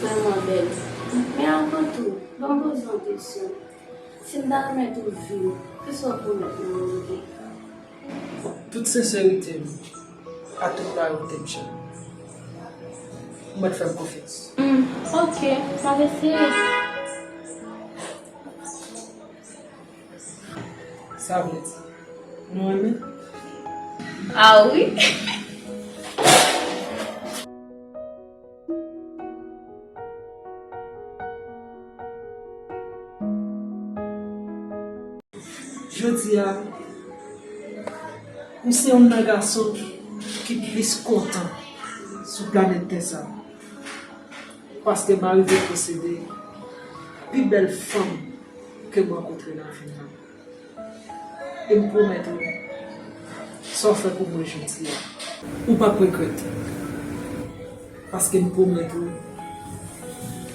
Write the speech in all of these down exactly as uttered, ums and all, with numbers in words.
Vrèman bèl. Men avan tou, ban m poze w yon kesyon. Si m ta remèt ou vi m, kisa w pwomèt mwen, Roger? Tout senserite m ak tout lwayòte m, cheri. Ou mèt fè m konfyans. Hmm, ok, m ap eseye. Sa vle di, nou renmen? Ah wi! Jodi a, ou se youn nan gason ki plis kontan sou planèt tè sa. Paske m arive posede pi bèl fanm ke m rankontre nan vi m nan. E m pwomèt ou, sa w fè pou mwen jodi a, ou p ap regrèt. Paske m pwomèt ou,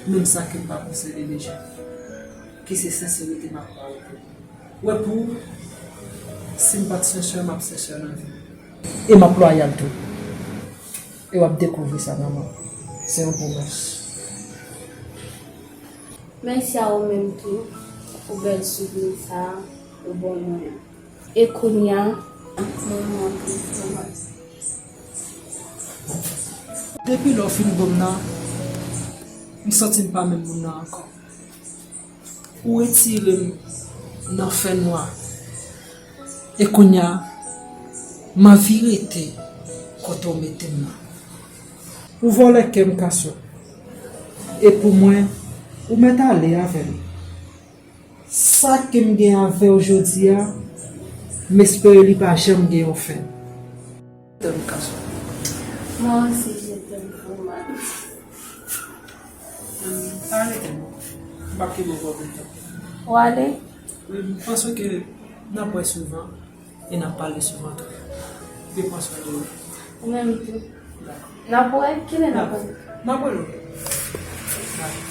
menm sa ke m pa posede deja, ki se senserite m ap ba ou. Wè pou ou, si m pa t sensè, m ap sensè nan vi m. E m ap lwayal tou. E w ap dekouvri sa nan mwen. Se yon pwomès. Mèsi a ou menm tou pou bèl souvni sa a ou ban mwen an. E kounye a, mwen mwen plis pwomès. Depi lè w fin ban m nan, m santi m pa menm moun nan ankò. Ou retire m nan fènwa. E kounye a, m anvi rete kote w mete m nan. Ou vòlè kè m, Kaso. E pou mwen, ou mèt ale avè l. Sa ke m gen avè w jodi a, m espere li pa janm gen yon fen. T'aime, Kaso. Moi aussi, je t'aime, Roman. Hum, pa rete non. M p ap kenbe w pou anpil tan. Ou ale? Wi, m panse ke n ap wè souvan e n ap pale souvan tou. Vin pran swen de ou. Ou menm tou. Dakò. N ap wè, kilè n ap wè? N ap wè nou. Dakò.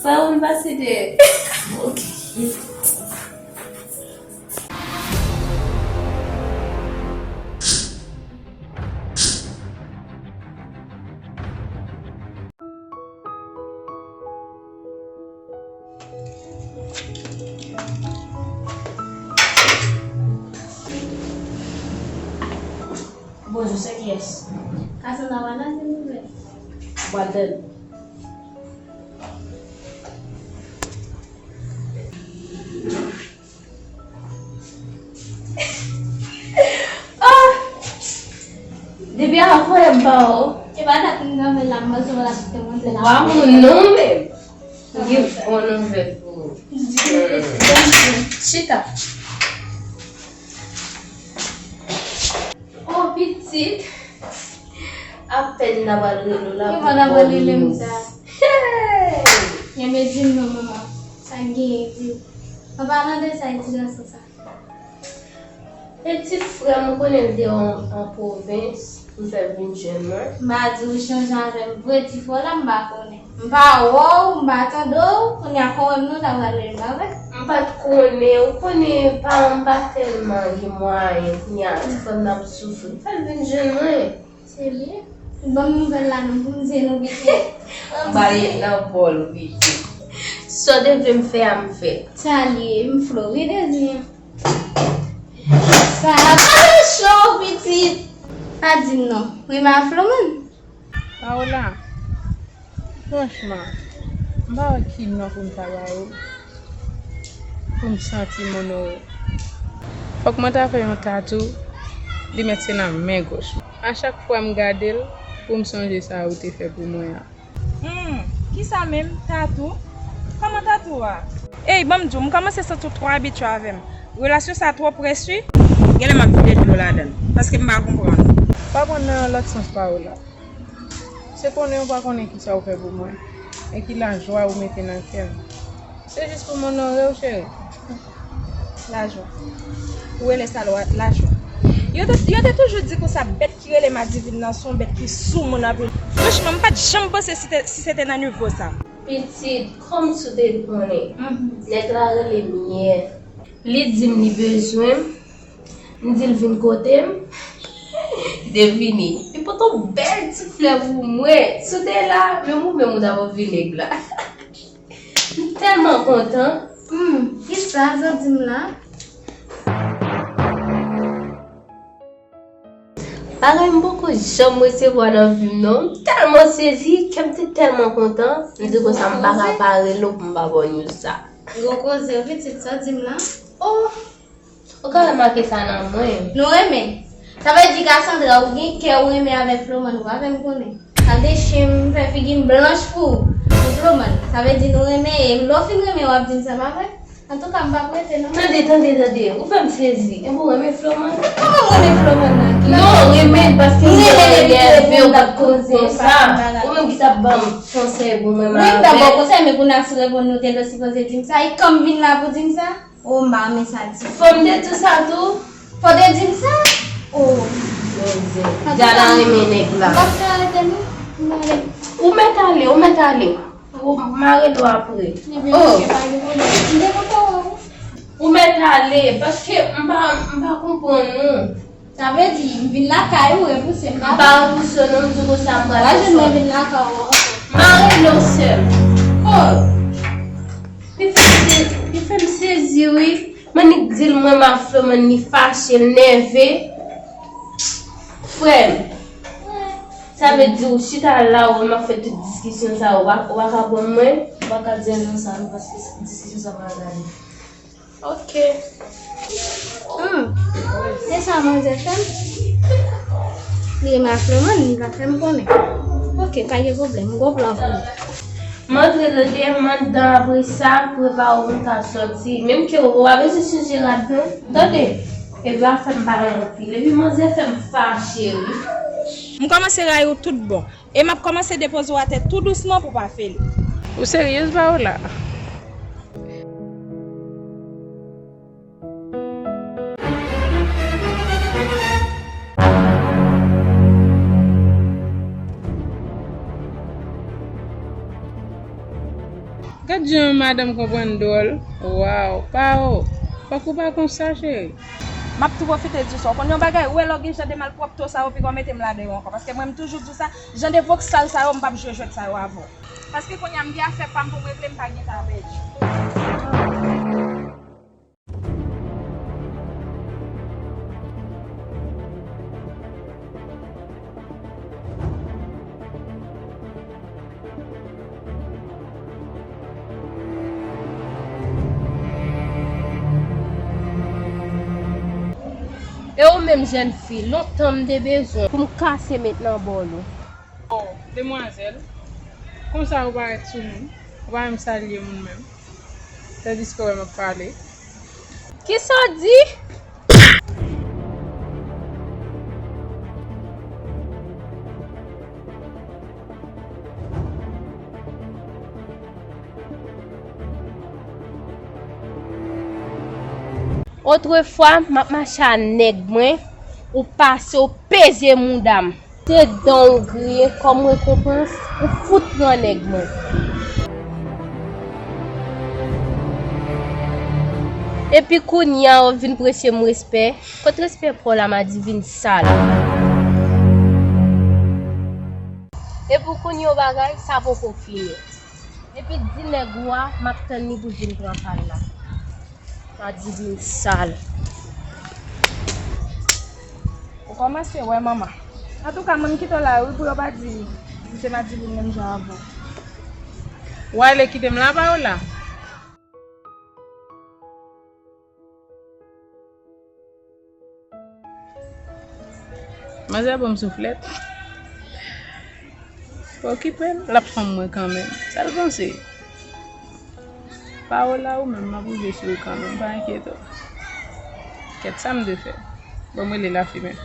Frè ou, m pase dèyè. Ok. Bonjou, se kiyès? Kassandra, w al nan tèl nouvèl? W al tèl. Ah! Depi avan yè m pa wè w. E pa dat m kanpe la, m panse w la te montre la. Wa moun non menm. M gen bon nouvèl pou ou. Chita. Oh, pitit. Apèn n ta pral rele w la pou w ba nou. Kòman n ta pral rele m sa? Hey! Enben di m non, manman. Sa k genyen, di m. An palan de sa, e ti gason sa? E ti frè m, ou konnen l te an, an pwovens, m fè l vin jwenn mwen. M pa di w chanje avè m vre, ti frè w la, m pa konnen. M pa wè w, m pa tande w, kounye a kò w menm non, ta pral rele m avè. M pa t konnen, ou konnen paran m pa tèlman gen mwayen, kounye a ti frè m nan ap soufri, m fè l vin jwenn mwen. Se li. Ban m nouvèl la non, pou m di nou pitit. M pa ret nan bòl ou pitit. Sa w te vle m fè a, m fè. Sa li ye, m Floride di. Sa a pa cho pitit. Pa di m non. Wi, ma Florine. Paola, franchman, m pa wè ki non pou m ta ba ou, pou m santi m onore. Fòk mwen ta fè yon tatou, li mèt se nan men goch mwen. A chak fwa m gade l, pou m sonje sa ou te fè pou mwen an. Hmm, kisa menm? Tatou? Kòman tatou a? Ey, ban m di w, m kòmanse santi w twò abitye avè m. Relasyon sa twò près wi. Genlè m ap vide dlo ladan l, paske m pa konprann ou. Pa pran nan lòt sans pawòl la. Se konnen ou pa konnen kisa ou fè pou mwen, e ki lajwa ou mete nan kè m. Se jis pou m onore w, cheri. Lajwa. Ou rele sa lwa, lajwa. Yo te, yo te toujou di konsa, bèt ki rele Madivin nan se yon bèt ki soumoun anpil. Franchman, m pa t janm panse si te, si se te nan nivo sa. Pitit, kòmsi w te konnen, nèg la rele m yè. Li di m li bezwen m, m di l vin kote m. Devine. Li pote yon bèl ti flè pou mwen. Si w te la, menm ou menm ou t ap ouvri nèg la. M tèlman kontan. Hmm, kisa sa di m la? Bagay m poko janm resevwa nan vi m non. M tèlman sezi, kè m te tèlman kontan. M di konsa m pa ka pa rele w pou m pa ba w news sa. Gwo koze, pitit, sa di m la? Oh! Ou ka remake sa nan mwen. Nou renmen. Sa vle di Cassandra, ou gen kè ou renmen avèk Floman, ou pa fè m konnen. Gade chen m fè figi m blanch pou ou, pou Floman. Sa vle di nou renmen, e lè w fin renmen, w ap di m sa, pa vre? Antouka, m p ap rete non. Tande, tande, tande. Ou fè m sezi. Enben ou renmen Floman? Kòman m renmen Floman nan? Non, renmen paske m te enève, ou pa t konn konsa. Ou menm ki t ap ban m konsèy pou mwen. Wi, m t ap ba w konsèy, men kounye a si w reponn nou te dwe sipoze di m sa. E kòm m vin la pou di m sa? Oh, m pa renmen sa di. Fò m te di w sa tou? Fò w te di m sa? Oh. Bondye. Djana renmen nèg la. M p ap ka rete non. M ale. Ou mèt ale, ou mèt ale. Ou mare do apre. Ebyen, oh, ok, pa gen pwoblèm. M te kontan wè w. Ou mèt ale, paske m pa, m pa konprann ou. Sa vle di, m vin lakay ou, repouse m pa. M pa repouse w non, m di w konsa m pral jwenn mwen vin lakay ou ankò. M a rele w, sè m. Oh! Li fè m se-, li fè m sezi, wi. M annik di l mwen m ap fè w, m annik fache, l nève. Frè m, sa vle di ou chita la, ou m ap fè tout diskisyon sa, ou pa, ou pa ka pran mwen? Ou pa ka di l non sa, non, paske diskisyon sa pa gade. Ok. Hmm. Se sa manzè fè m? Li renmen ak Floman, li pa fè m konnen. Ok, pa gen pwoblèm, m gon plan pou li. M antre nan deyè m anndan, apre sa, prepare w pou m ka sòti. Menm ke ou pa bezwen chanje rad non. Tande, epi w ap fè m pale anpil. Epi manzè fè m fache, wi. M kòmanse rayi w tout bon. E m ap kòmanse depoze w atè tou dousman pou w pa fè l. Ou seryez, Paola? Gad jan yon madanm konprann dwòl. Waw, Pao, fòk ou pa konsa, cheri. M ap tou pwofite di w sa. Ou konn yon bagay, ou wè lè w gen jan de malpwòpte w sa yo, piga w mete m ladan yo ankò. Paske mwen, m toujou di w sa, jan de vòksal sa yo, m p ap jwe jwèt sa yo avè w. Paske kounye a, m gen afè pa m pou m regle, m pa gen tan avè w. E ou menm jèn fi, lontan m te bezwen pou m kase met nan bòl ou. Oh, demwazèl, konsa ou parèt sou moun, ou pa menm salye moun menm, tandiske w wè m ap pale. Kisa w di? Otrefwa, m ap mache a nèg mwen, ou pase, ou peze mouda m. Se dan w griyen kòm rekonpans, ou fout pran nèg mwen. Epi kounye a, w vin preche m respè. Kot respè pa w la, madivin sal? Epi w konn yon bagay, sa poko fini. Epi di nèg ou a, m ap tann li pou l vin pran pa l la. Madivin sal. Ou kòmanse wè manman. Antouka, mwen m kite w la wi pou yo pa di m se madivin menm jan avè w. W ale kite m la, Paola. Manzè ban m souflèt. Pa okipe l, l ap fanm mwen kanmenm. Sa l panse? Paola, ou menm, m ap rive sou ou kanmenm, pa enkyete w. Kèt, sa m dwe fè? Ban m rele Lafimen.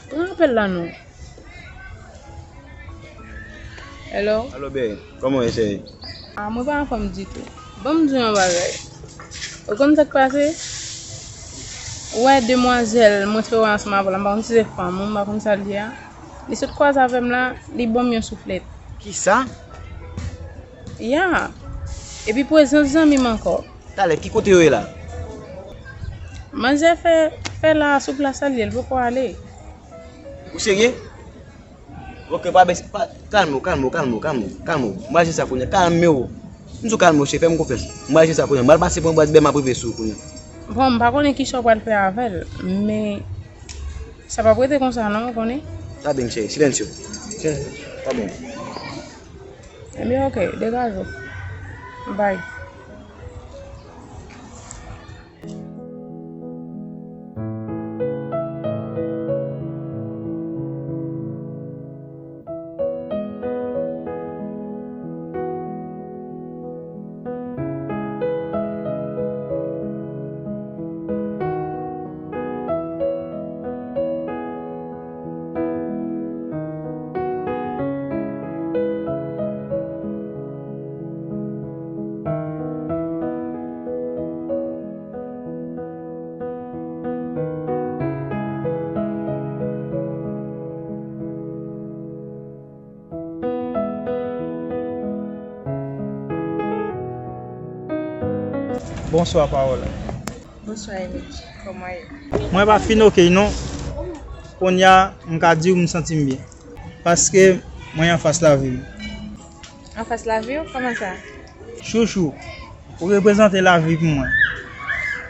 Pran apèl la non. Hello? Alo, babe. Kòman w ye, cheri? Ah, mwen pa anfòm ditou. Ban m di w yon bagay. Ou konn sa k pase? Ou wè demwazèl mwen te wè ansanm avè w la, m pa konn si se fanm ou, m pa konn sa l ye a. Li sot kwaze avè m la, li ban m yon souflèt. Kisa? Ya. Epi prezans zanmi m ankò. Talè, ki kote yo ye la? Manzè fè, fè la sou plas la, li ye, l poko ale. Ou serye? Ok, pa bese, pa, kalme w, kalme w, kalme w, kalme w, kalme w. M pral jere sa kounye a, kalme w. M di w kalme w, cheri, fè m konfyans. M pral jere sa kounye a. M pral pase pran bwat bè, m ap rive sou ou kounye a. Bon, m pa konnen kisa w pral fè avè l, men sa p ap rete konsa non, ou konnen. Está bien, cheri, silencio. Silencio. Está bien. Ebyen, ok, degaje w. Bye. Bonswa, Paola. Bonswa, Emily. Kòman w ye? Mwen pa fin ok, non. Kounye a, m ka di w m santi m byen. Paske mwen anfas lavi m. Anfas lavi w? Kòman sa? Chouchou, ou reprezante lavi pou mwen.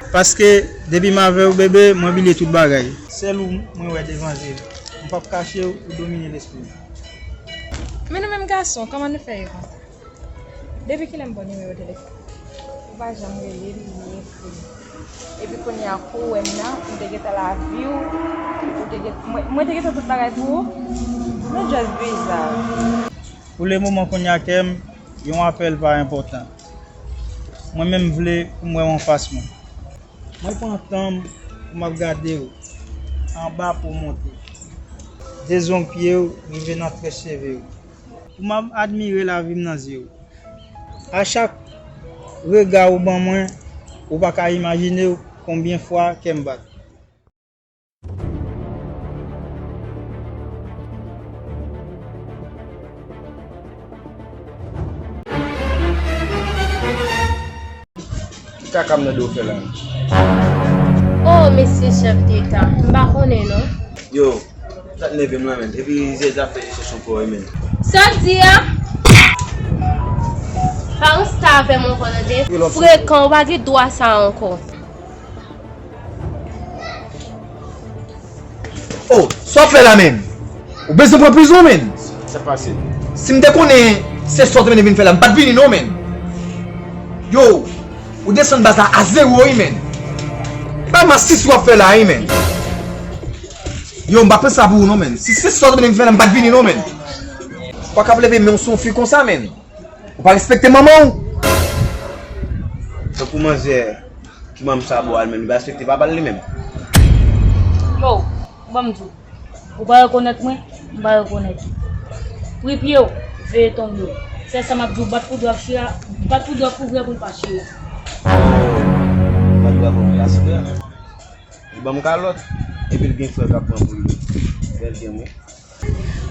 Paske, depi m avè w, bebe, mwen bliye tout bagay. Sèl ou mwen wè devan je m. M p ap kache w, ou domine lespri m. Men nou menm gason, kòman nou fè ye konsa? Depi kilè m ba w nimewo telefòn? Ou pa janm rele m, ni ekri m. Epi kounye a, kou w wè m nan, m te gentan lavi w, ou te gen, mwen, mwen te gentan tout bagay pou ou. Nou just bizarre. Pou le moman, kounye a, kè m, yon apèl pa enpòtan. Mwen menm, m vle pou m wè w anfas mwen. Mwen pran tan m pou m ap gade w, anba pou w monte, de zong pye w rive nan krèch cheve w, pou m ap admire lavi m nan zye w. A chak rega ou ban mwen, ou pa ka imajine w konbyen fwa kè m bat. Ki kaka m tande w fè la menm? Oh, mesye chèf deta, m pa konnen non. Yo, sa t nève m lan menm. Epi Zèz ap fè jesòsyon pou yo menm. Sa w di a? Pa ansta avè m ankò tande. Frekan, ou pa gen dwa sa ankò. Oh, sa w ap fè la menm? Ou bezwen pran prizon menm? Sa k pase? Si m te konnen se sa w te mennen vin fè la, m pa t vini non menm. Yo, ou desann baz la a zewo wi menm. E pa masis w ap fè la wi menm. Yo, m pa pran sa pou ou non menm. Si se sa w te mennen vin fè la, m pa t vini non menm. Ou pa kab leve men w sou yon fi konsa menm. Ou pa respekte manman w. Tankou manzè ki manm sa bò a li menm, li pa respekte papa l li menm. Yo, ban m di w. Ou pa rekonèt mwen, m pa rekonèt ou. Pri pye w, veye tonbe w. Sèl sa m ap di w, bat pou dwòt chira, bat pou dwòt kouvri pou l pa chire. Oh, bat dwòt pou mwen la, silvouplè. Li ban m kalòt, epi l gen frè k ap pran pou li. Bèl gen mwen.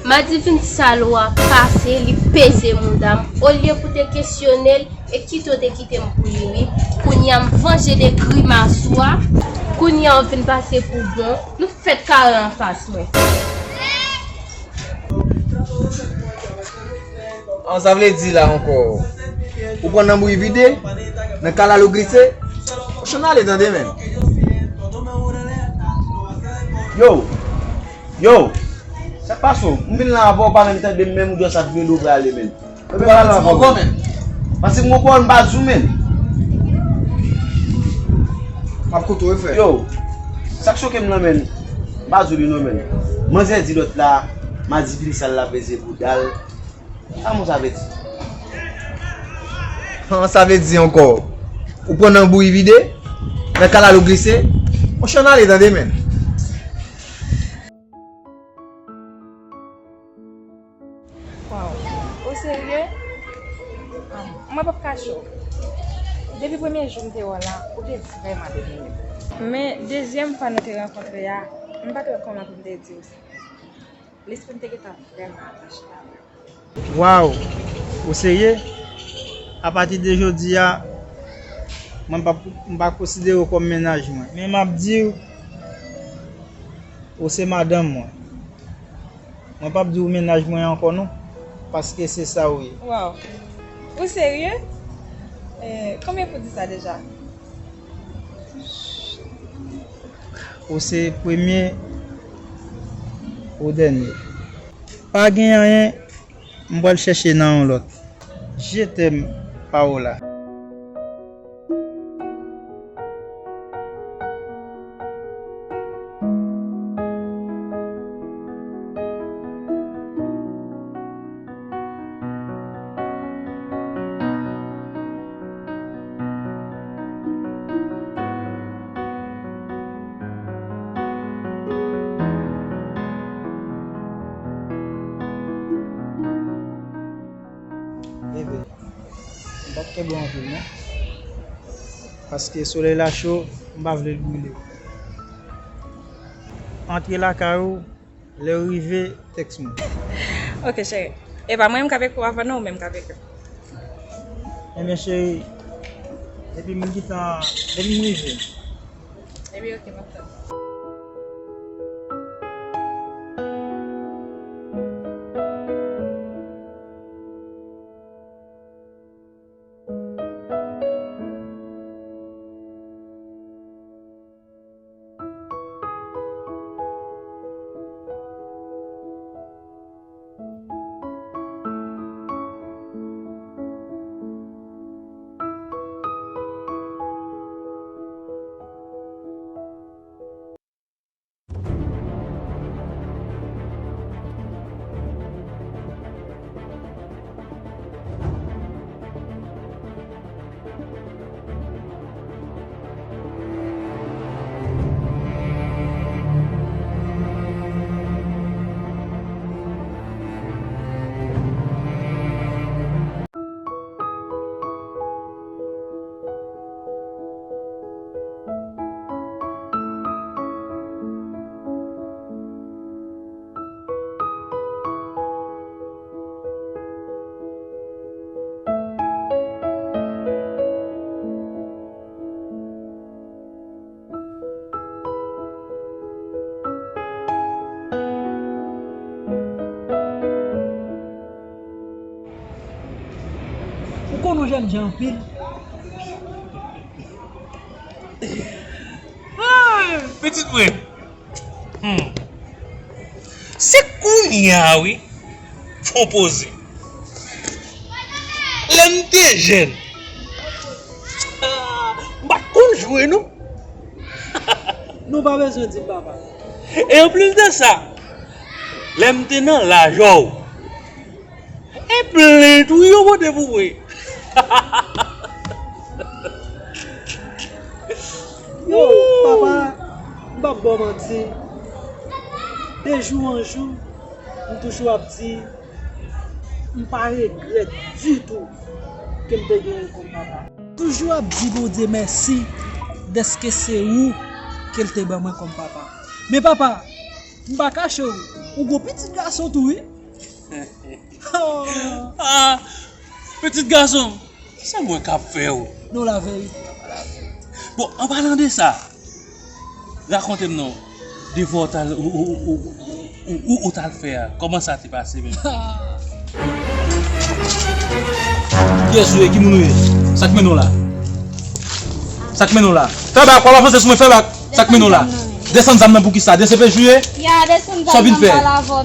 Madivin sal ou a pase, li peze mouda m. Olye pou te kesyone l e kite w te kite m pou li wi. Kounye a m vanje de grimas ou a. Kounye a w vin pase pou bon. Nou fèt kare anfas mwen. An, sa vle di la ankò, ou pran nan bouyi vide, nan kalalou glise, ou chann ale tande menm. Yo, yo, sa k pase w? M vin la avè w, pa menm tande m, menm ou dwe sa vin ou prale menm. Mwen pa la ankò menm. Paske m gon pawòl m pa di w menm. M ap koute w, frè. Yo, sa k choke m nan menm, m pa di w li non menm. Manzè di lòt la, Madivin sal la peze bouda l. Sa mo sa vle di? An, sa vle di ankò, ou pran nan bouyi vide, nan kalalou glise, ou chann ale tande menm. Waw, o serye? An, mwen p ap kache w. Depi premye jou m te wè w la, ou te vrèman domine m. Men dezyèm fwa nou te rankontre a, m pa t wè kòman pou m te di w sa. Lespri m te gentan vrèman atache avè w. Waw, o serye? Apati de jodi a, mwen pa, m pa konsidere w kòm mennaj mwen. Men m ap di w, ou se madanm mwen. Mwen p ap di w mennaj mwen ankò non, paske se sa w ye. Waw. Ou serye? Eh, konbyen pou di sa deja? Ou se premye, ou dènye. Pa gen anyen, m pral chèche nan yon lòt. Je t'aime, Paola. Bebe, m p ap kenbe w anpil non. Paske solèy la cho, m pa vle l brile w. Antre lakay ou, lè w rive, tèks mwen. Ok, cheri. E pa mwen menm k ap ekri w avan non, ou menm k ap ekri. Ebyen, cheri, depi m gentan, depi m rive. Ebyen, ok, m ap tann. Ou konn yon jènjan anpil. Ay, pitit mwen. Hmm. Se kounye a, wi, fon poze. Lè m te jèn, ah, m pa t konn jwe, non. Nou pa bezwen di m, papa. E anplis de sa, lè m te nan laj ou, e plent wi yo pote pou mwen. Yo, papa, m p ap ba w manti. De jou an jou, m toujou ap di, m pa regrèt ditou ke m te gen ou kòm papa. Toujou ap di Bondye mèsi dèske se ou ke l te ban mwen kòm papa. Men papa, m pa kache w, ou gon pitit gason tou wi. Ah, pitit gason, se mwen k ap fè w. Non, laverite, papa, laverite. Bon, an palan de sa, rakonte m non, devwa w t al, ou, ou t al fè a, kòman sa te pase menm? Kiyès ou ye? Ki moun ou ye? Sa k mennen w la? Sa k mennen w la? Fè bak, w ap avanse sou mwen, fè bak. Sa k mennen w la? Desann zam nan pou kisa? De se pe jouye? Ya, desann zam nan. Sa w vin fè?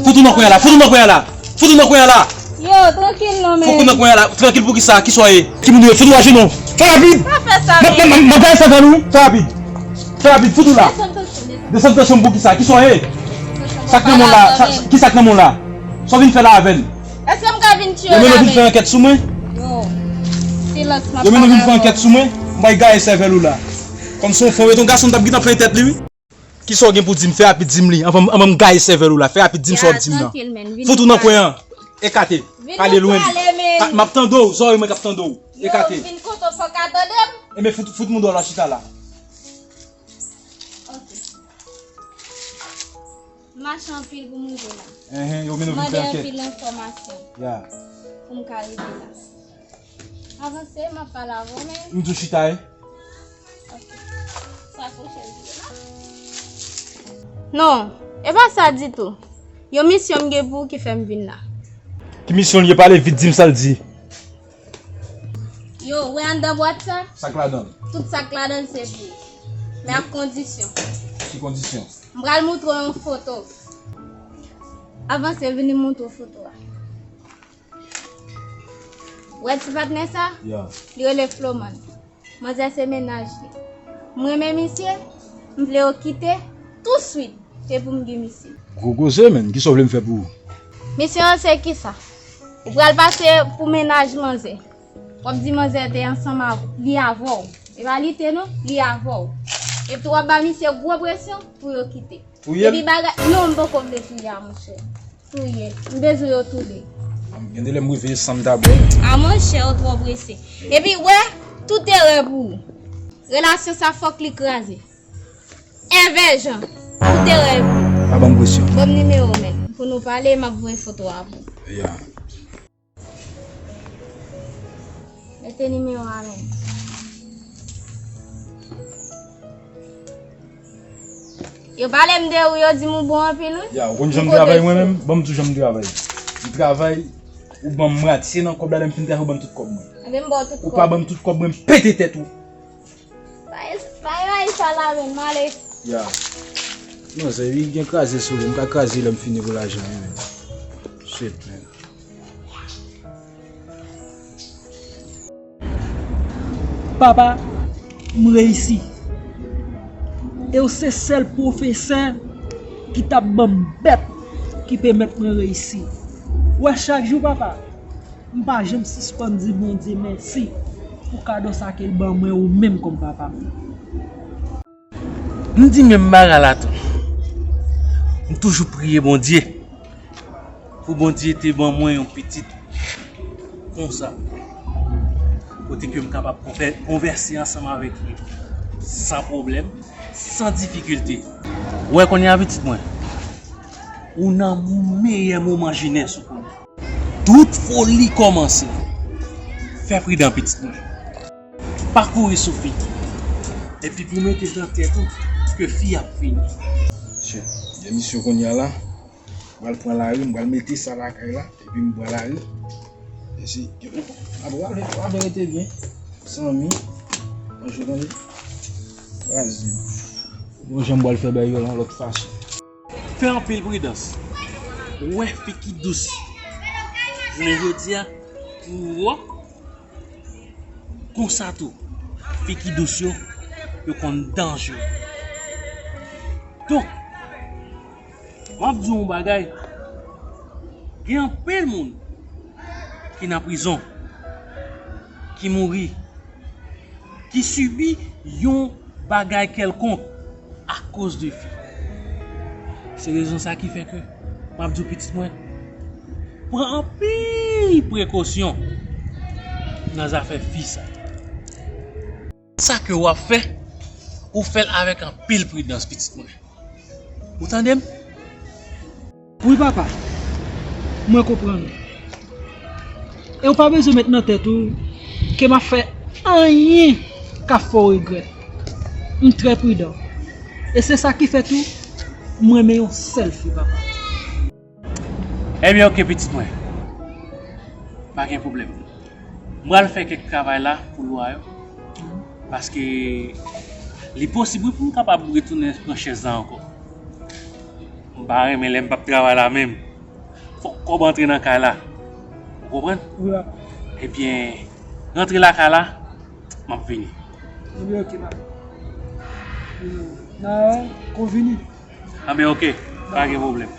Fout ou nan kwen an la, fout ou nan kwen an la. Fout ou nan kwen an la. Yo, trankil non, men. Fout ou nan kwen an la, trankil pou kisa? Kisa w ye? Ki moun ou ye? Fout ou ajenou. Fè rapid. Pa fè sa, men. M ap gaye sèvèl ou, fè rapid. Fè rapid, fout ou la. Desann tansyon, desann. Desann tansyon pou kisa? Kisa w ye? Sa k nan men w la, sa, kisa k nan men w la? Sa w vin fè la avè l? Èske m ka vin tiye l avè l? Yo mennen w vin fè ankèt sou mwen? Yo. Silans, m ap pale avè w. Yo mennen w vin fè ankèt sou mwen? M bay gaye sèvèl ou la. Kòm se yon fò, yon gason m t ap gentan plen tèt li, wi. Kisa w gen pou di m? Fè rapid, di m li. Anvan, anvan m gaye sèvèl ou la. Fè rapid, di m sa w ap di m nan. Fout ou nan kwen an. Ekate. Pale lwen. M ap tande w, zòrèy mwen k ap tande w. Ekate. Yo, vin kote w san ka tande m. Ebyen, fout, fout mouda w la chita la. Ok. M mache anpil pou m rive la. Enhen, yo mennen w vin fè ankèt. Mande anpil enfòmasyon. Ya. Pou m ka rive la. Avanse, m ap pale avè w, men. M tou chita, wi. Ok. Sa pwochèn vye la. Non, e pa sa ditou. Yon misyon m gen pou ou ki fè m vin la. Ki misyon l ye? Pale vit, di m sa l di. Yo, ou wè anndan bwat sa? Sa k ladan l? Tout sa k ladan l se pou ou. Men ak kondisyon. Ki kondisyon? M pral montre w yon foto. Avanse, vini m montre w foto a. Ou wè ti patnè sa? Ya. Li rele Floman. Manzè se mennaj li. M renmen misye, m vle yo kite touswit. Se pou m gen misye. Gwo koze, menn. Kisa w vle m fè pou ou? Misyon an se kisa? Ou pral pase pou mennaj manzè. W ap di manzè te ansanm avè w, li avè w. E pa li te non, li avè w. Epi w ap ba misye gwo presyon pou yo kite. Touye l? Epi bagay, non, m poko vle touye a, monchè. Touye. M bezwen yo toule. Gen de lè m rive san m ta bwè. A, monchè, ou twò prese. Epi, wè, tout erè pou ou. Relasyon sa fòk li kraze. Èvè Jan, tout erè pou ou. Pa ban m presyon. Ban m nimewo w, menn. Pou nou pale, m ap voye foto a pou ou. Ya. Mete nimewo a menm. Yo pale m de ou, yo di m ou bon anpil, wi. Ya, ou konn jan m travay mwen menm? Ban m di w jan m travay. M travay, ou ban m mwatye nan kòb la, lè m fin travay, ou ban m tout kòb mwen. Ebyen, m ba w tout kòb. Ou pa ban m tout kòb mwen, m pete tèt ou. Pa, pa, pa, sa la menm, m ale. Ya. Non, se wi, gen kraze sou li, m ka kraze lè m fini pou lajan, wi, menm. Shit, man. Papa, m reyisi. E w se sèl pwofesè ki t ap ban m bèt ki pèmèt mwen reyisi. Ou wè, chak jou, papa, m pa janm sispann di Bondye mèsi pou kado sa ke l ban mwen, ou menm kòm papa m. M di menm bagay la tou. M toujou priye Bondye pou Bondye te ban mwen yon pitit konsa, kote ke m kapab konvè-, konvèse ansanm avèk li san pwoblèm, san difikilte. Ou wè kounye a, pitit mwen, ou nan mou-, meyè moman jenès ou kounye a. Tout foli kòmanse. Fè pridan, pitit mwen. Pa kouri sou fi. Epi pou mete nan tèt ou ke fi ap fini. Shit, gen misyon kounye a la. M pral pran lari, m pral mete sa lakay la, epi m pran lari. E si, ap rale, ap rete byen. Zanmi, manje tande. Kraze. Bon, jan m pral fè bagay yo lan lòt fason. Fè anpil pridans. Ou wè fi ki dous jounen jodi a, pou wè konsa tou, fi ki dous yo, yo konn danjere. Donk, m ap di w yon bagay, gen anpil moun ki nan prizon, ki mouri, ki sibi yon bagay kèlkonk akoz de fi. Se rezon sa ki fè ke m ap di w, pitit mwen, pran anpil prekosyon nan zafè fi sa. Sa ke w ap fè, ou fè l avèk anpil pridans, pitit mwen. Ou tande m? Wi, papa. Mwen konprann ou. E ou pa bezwen met nan tèt ou ke m ap fè anyen k ap fè w regrèt. M trè pridan. E se sa ki fè tou, m renmen yon sèl fi, papa. Ebyen, oke, pitit mwen. Pa gen pwoblèm. M pral fè kèk travay la pou lwa yo. Paske li posib, wi, pou m kapab retounen pran chèz la ankò. M pa renmen lè m p ap travay la menm. Fòk kòb antre nan kay la. Ou konprann? Wi, papa. Ebyen, rantre lakay la, m ap vini. Ebyen, oke, papa. Nan konvini. Anben, oke, pa gen pwoblèm.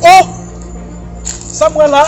Oh! Sa m wè la?